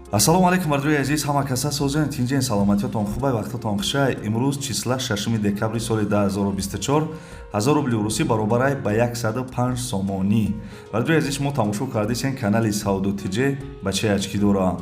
Ассалому алайкум, мардуи азиз, ҳама каса созен, тинҷен, саломатиётон хубай, вақтатон хушай. Имрӯз числа 6 декабри соли 2024, 1000 рубли русӣ баробарай ба 105 сомонӣ. Мардуи азиз, шумо тамошо кардисен канали Савдо ТЖ, бачаи очки дора.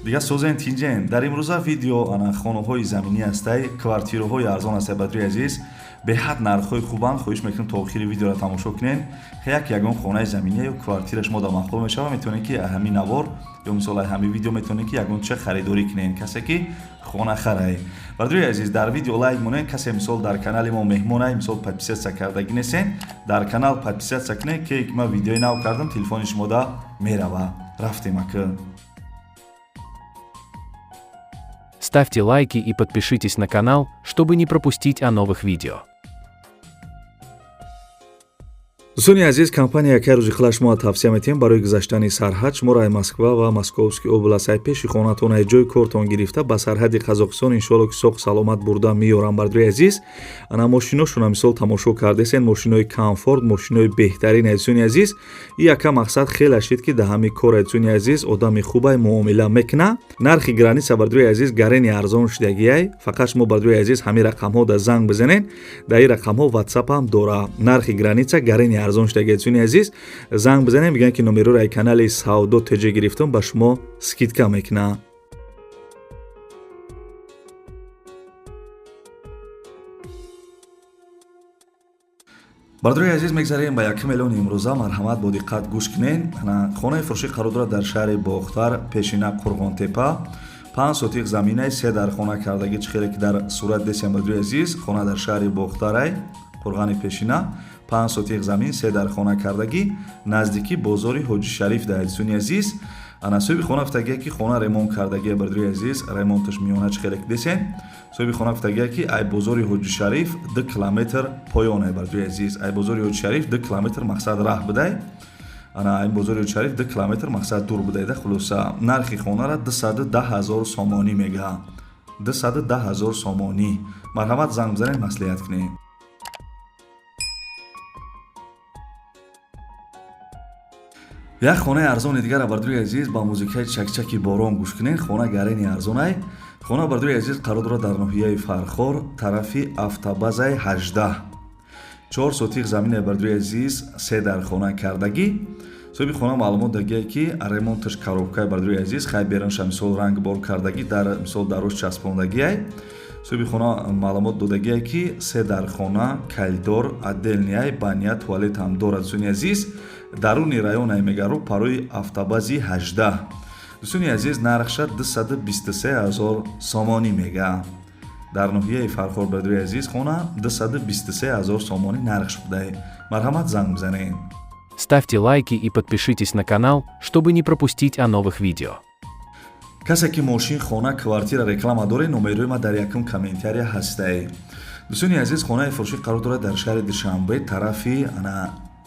Дига созен, тинҷен. Дар имрӯза видео ана хонаҳои заминӣ ҳастай, квартираҳои арзон ҳастай, бардуи азиз, беҳад нархҳои хубанд. Хоҳиш мекунем, то охири видеоро тамошо кунен. Як ягон хонаи заминӣ ё квартира шумо дар маъқул мешава, метавонед, ки ҳамин навор ё мисол ҳамин видео метавонед, ки ягон чиз харидорӣ кунед, касе ки хона харай. Бардуи азиз, дар видео лайк монед. Касе мисол дар канали мо меҳмонай, мисол подписаться кардагӣ несен, дар канал подписаться кунед, ки ма видеои нав кардам, телефони шумода мерава. Рафтем ака. Ставьте лайки и подпишитесь на канал, чтобы не пропустить о новых видео. Дӯстони азиз, компания якай рӯзи хила шумо тавсия метиҳем барои гузаштани сарҳад. Шуморо ай Москва ва Московский област, ай пеши хонатон, ай ҷои кортон гирифта, ба сарҳади Қазоқистон иншоалло ки соқ саломат бурда меёрам. Бардуи азиз, ана мошиношона мисол тамошо кардесен, мошинои комфорт, мошинои беҳтарин. Азизони азиз, и яка мақсад хеле шид, ки да ҳами кор, азизони азиз, одами хубай муомила мекуна. Нархи граница, бардуи азиз, гарени арзон шудагиай. Фақат шумо, бардуи азиз, ҳамин рақамҳо да занг бизанед, дар ин рақамҳо ватсапам дора. Нархи граница гарени арзон шудаги, азизони азиз, занг бизанем, бигӯянд, ки номероро ай канали Савдо ТЖ гирифтум, ба шумо скидка мекунам. Бардорои азиз, мегзарем ба якум эълони имрӯза. Марҳамат, бо диққат гӯш кунед. Хонаи фурӯшӣ қарор дорад дар шаҳри Бохтар, пешина Қурғонтепа, 5 сотих заминаи, се дар хона кардагӣ, чӣ хеле ки дар сурат десем. Бардорои азиз, хона дар шаҳри Бохтарай, Қурғани пешина, 5 сотих замин, се дар хона кардагӣ, наздикӣ бозори Ҳоҷи Шариф да. Азизони азиз, ана соҳиби хона гуфтагия, ки хона ремонт кардагия. Бардорои азиз, ремонташ миёна, чӣ хеле ки десен. Соҳиби хона гуфтагия, ки ай бозори Ҳоҷи Шариф 2 километр поён ай. Бардорои азиз, ай бозори Ҳоҷи Шариф 2 километр мақсад раҳ будай. Ана ай бозори Ҳоҷи Шариф 2 километр мақсад дур будай да. Хулоса, нархи хонара 210 000 сомонӣ мега, 210 000 сомонӣ. Марҳамат, занг бизанед, маслиҳат кунед. Як хонаи арзони дигара, бардуи азиз, ба музикаи чакчаки борон гӯш кунед. Хона гарени арзонай. Хона, бардуи азиз, қарор дорад дар ноҳияи Фархор, тарафи автобазаи 18, 4 сотих замине, бардуи азиз, се дар хона кардагӣ. Соҳиби хона маълумот дагия, ки ремонташ коробкаи. Бардуи азиз, хай берунша мисол ранг бор кардагӣ, дар мисол дарош часпондагиай. Соҳиби хона маълумот додагие, ки се дар хона, коридор отдельный ай, баня, туалет ҳам дорад. Дӯстони азиз, даруни районаи мегару парои автобази 18. Дӯстони азиз, нархша 223 ҳазор сомонӣ мега. Дар ноҳияи Фархор, бардуи азиз, хона 223 ҳазор сомонӣ нархш будай. Марҳамат, занг бизанед. Ставьте лайки и подпишитесь на канал, чтобы не пропустить о новых видео. Касе ки мошин, хона, квартира реклама доред, номерои ма дар якум комментария ҳастай. Дӯстони азиз, хонаи фурӯшӣ қарор дорад дар шаҳри Душанбе, тарафи ана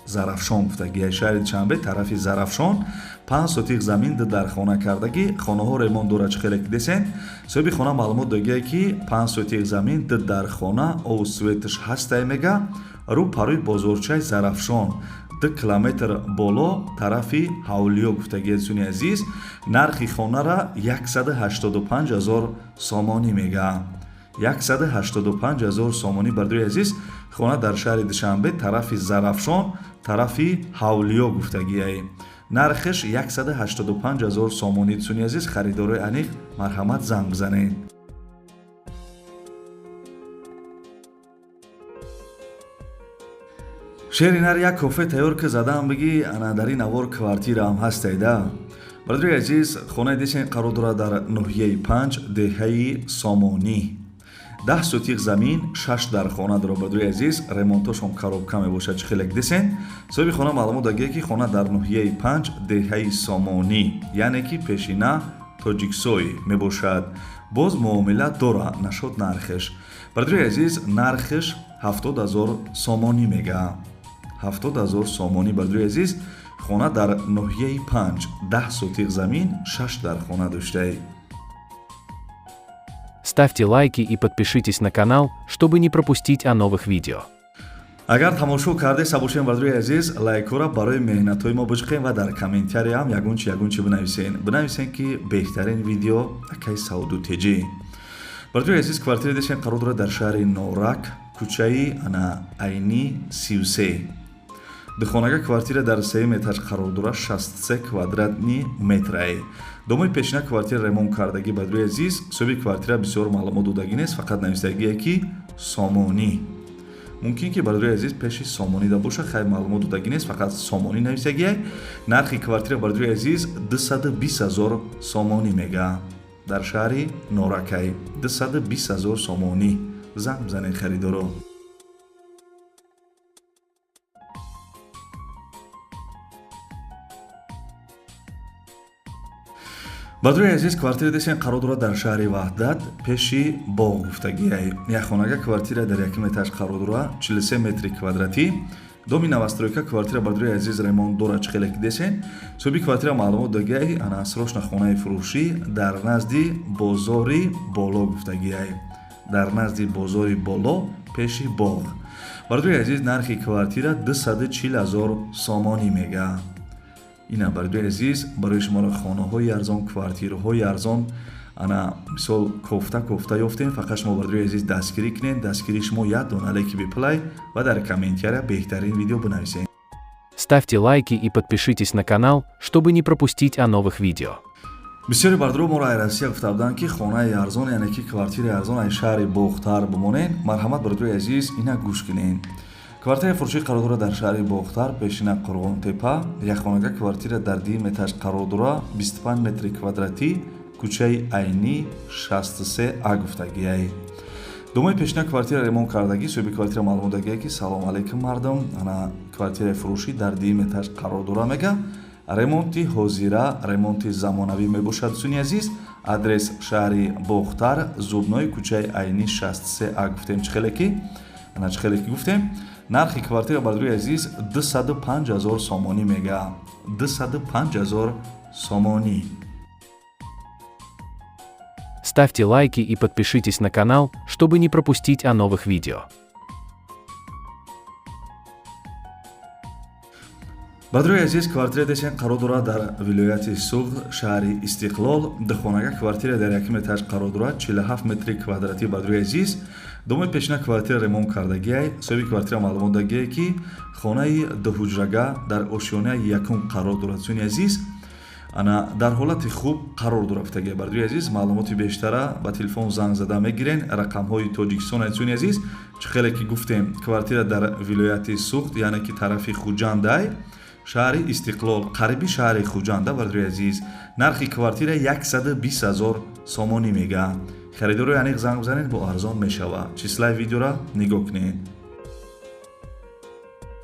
Зарафшон гуфтагӣ, шаҳри Душанбе, тарафи Зарафшон, 5 сотих замин, ду дар хона кардагӣ. Хонаҳо ремонт дорад, чӣ хеле ки десен. Соҳиби хона маълумот додагия, ки 5 сотих замин, ду дар хона, обу светаш ҳастай мега. Рӯ парои бозорчаи Зарафшон, 2 километр боло, тарафи ҳавлиё гуфтагӣ. Дӯстони азиз, нархи хонара 185 ҳазор сомонӣ мега, 185 ҳазор сомонӣ. Бардои азиз, хона дар шаҳри Душанбе, тарафи Зарафшон, тарафи ҳавлиё гуфтагиай, нархаш 185 ҳазор сомонӣ. Дӯстони азиз, харидорои аниқ, марҳамат, занг бизанед. Шери нар, як кофе тайёр ки задаам, бигӣ. Ана дар ин навор квартираам ҳастайда. Бародари азиз, хонаи десен қарор дорад дар ноҳияи Панҷ, деҳаи Сомонӣ, 10 сотих замин, шаш дар хона дорад. Бародари азиз, ремонтошон коробка мебошад, чӣ хеле десен. Соҳиби хона маълумот дагия, ки хона дар ноҳияи Панҷ, деҳаи Сомонӣ, яъне ки пешина Тоҷиксой мебошад. Боз муомила дора нашод нархеш. Бародари азиз, нархеш 70 000 сомонӣ мега, 70 000 сомонӣ. Бародари азиз, хона дар ноҳияи Панҷ, 10 сотих замин, шаш дар хона доштаи. Ставьте лайки и подпишитесь на канал, чтобы не пропустить о новых видео. Агар тамошо кардеса бошем, бардори азиз, лайкҳоро барои меҳнатҳои мо биҷиқем ва дар комментария ҳам ягон чи бинависен. Бинависен, ки беҳтарин видео акаи Сауду Теҷӣ. Бардори азиз, квартира дешем қарор дорад дар шаҳри Норак, кӯчаи ана Айни 33. Духонага квартира дар сеюм этаж қарор дорад, 63 квадратный метрае. Домои пешина квартира ремонт кардагӣ. Бардори азиз, соҳиби квартира бисёр маълумот додагӣ нест, фақат нависагие, ки Сомонӣ. Мумкин ки, бародари азиз, пеши Сомонида боша. Хайр, маълумот додагӣ нест, фақат Сомонӣ нависагиай. Нархи квартира, бародари азиз, 220 ҳазор сомонӣ мега. Дар шаҳри Норакай 220 ҳазор сомонӣ. Занг бизанед, харидоро. Бародари азиз, квартира десен қарор дорад дар шаҳри Ваҳдат, пеши боғ гуфтагиай. Як хонага квартира дар якум этаж қарор дорад, 43 метри квадратӣ. Доми новостройка, квартира, бародари азиз, ремонт дорад, чӣ хеле ки десен. Соҳиби квартира маълумот дагиай, ана срочно хонаи фурӯшӣ дар назди бозори боло гуфтагиай. Дар назди бозори боло, пеши боғ. Бародари азиз, нархи квартира 240 ҳазор сомонӣ мега. Ина, бародари азиз, барои шуморо хонаҳои арзон, квартираҳои арзон ана мисол кофта кофта ёфтем. Фақат шумо, бародари азиз, дастгирӣ кунед. Дастгирии шумо як дона лайки беплай ва дар комментария беҳтарин видео бинависед. Ставьте лайки и подпишитесь на канал, чтобы не пропустить о новых видео. Бисёри бардору моро ай Россия гуфта буданд, ки хонаи арзон, яъне ки квартираи арзон ай шаҳри Бохтар бимонед. Марҳамат, бародари азиз, ина гӯш кунед. Квартираи фурӯшӣ қарор дорад дар шаҳри Бохтар, пешина Қурғонтепа. Якхонага квартира дар дуюм этаж қарор дорад, 25 метри квадратӣ, кӯчаи Айнӣ 63 а гуфтагиай. Домои пешина квартира ремонт кардагӣ. Соҳиби квартира маълумот дагиай, ки салом алейкум, мардум, ана квартираи фурӯшӣ дар дуюм этаж қарор дорад, мега. Ремонти ҳозира, ремонти замонавӣ мебошад. Дӯстони азиз, адрес шаҳри Бохтар, Зубной, кӯчаи Айнӣ 63 а гуфтем, чӣ хеле ки ана чӣ хеле ки гуфтем. Нархи квартира, бародари азиз, 205 ҳазор сомонӣ мега. 205 ҳазор сомонӣ. Ставьте лайки и подпишитесь на канал, чтобы не пропустить о новых видео. Бародари азиз, квартира десен қарор дорад дар вилояти Суғд, шаҳри Истиқлол. Духонага квартира дар якум этаж қарор дорад, 47 метри квадратӣ. Бародари азиз, домои пешина квартира ремонт кардагиай. Соҳиби квартира маълумот дагиай, ки хонаи дуҳуҷрага дар ошёнаи якум қарор дорад. Дӯстони азиз, ана дар ҳолати хуб қарор дорад, гуфтагиай. Бародари азиз, маълумоти бештара ба телефон занг зада мегирен. Рақамҳои Тоҷикистон, дӯстони азиз, чӣ хеле ки гуфтем, квартира дар вилояти Суғд, яъне ки тарафи Хуҷандай, шаҳри Истиқлол, қариби шаҳри Хуҷанда. Бародари азиз, нархи квартира 120 ҳазор сомонӣ мега. Харидоро яъне занг бизанед, бо арзон мешавад. Числаи видеора нигоҳ кунед.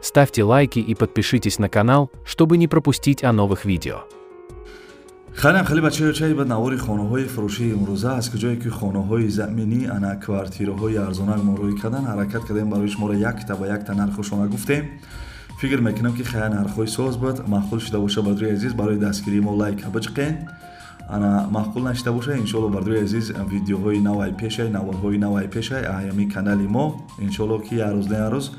Ставьте лайки и подпишитесь на канал, чтобы не пропустить о новых видео. Хайрам, хеле бачаёчаи ба навори хонаҳои фурӯшии имрӯза, аз куҷое ки хонаҳои заминӣ, ана квартираҳои арзонак мо рӯй кардан ҳаракат кардем, барои шуморо якта ба якта нархошона гуфтем. Фикр мекунам, ки хая нархҳои соз буд, маъқул шуда боша. Бародари азиз, барои дастгирии мо лайка биҷиқен. Ана маъқул нашида боша, иншоалло, бародари азиз, видеоҳои навай пешай, наворҳои навай пешай аями канали мо. Иншоалло, ки як рӯз на як рӯз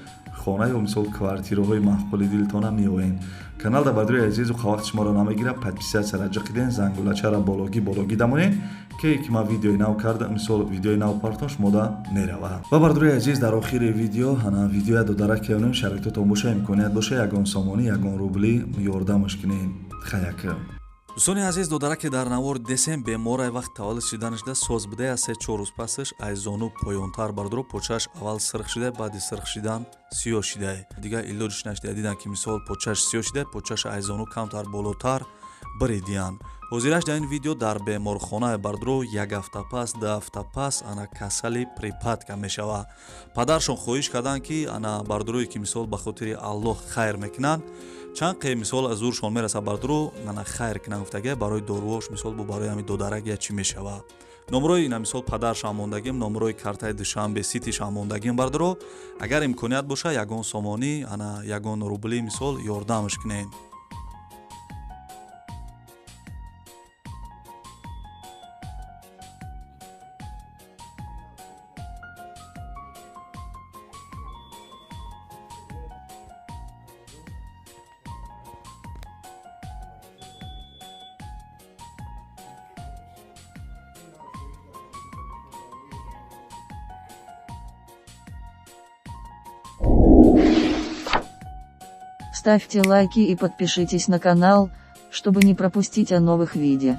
хона ё мисол квартираҳои маъқули дилтона меоен каналда. Бародари азизу, вақти шуморо намегирад, подписаться ҷиқиден, зангулачара бологӣ бологӣ дамонен, ке ки ман видеои нав карда, мисол видеои нав партон, шумода меравад. Ва, бародари азиз, дар охири видео ана видеоя додарак кеонем. Шароитотон боша, имконият боша, ягон сомонӣ, ягон рубли ёрдамаш кунем. Хаяк. Дӯстони азиз, додараке дар навор десем беморай, вақт таваллуд шиданашда соз будая. Аз 3-4 рӯз пасаш ай зону поёнтар, бардоро, почааш аввал сирх шидай, баъди сирх шидан сиёҳ шидай. Дигар илоҷиш нашидай. Дидан, ки мисол почааш сиёҳ шидай, почааш ай зону камтар болотар биридиянд. Ҳозираш дар ин видео дар беморхонаи, бардоро, як ҳафта пас, 2 ҳафта пас ана касали припадка мешавад. Падаршон хоҳиш карданд, ки ана бардорое ки мисол ба хотири Аллоҳ хайр мекунанд, чанд қе мисол аз зуршон мерасад, бардоро, ана хайр кунанд, гуфтага. Барои доруош, мисол бо барои ҳами додарак я чӣ мешавад. Номрои ина мисол падаршам мондагим, номрои картаи Душанбе Ситишам мондагим. Бардоро, агар имконият боша, ягон сомонӣ, ана ягон рубли мисол ёрдамаш кунед. Ставьте лайки и подпишитесь на канал, чтобы не пропустить о новых видео.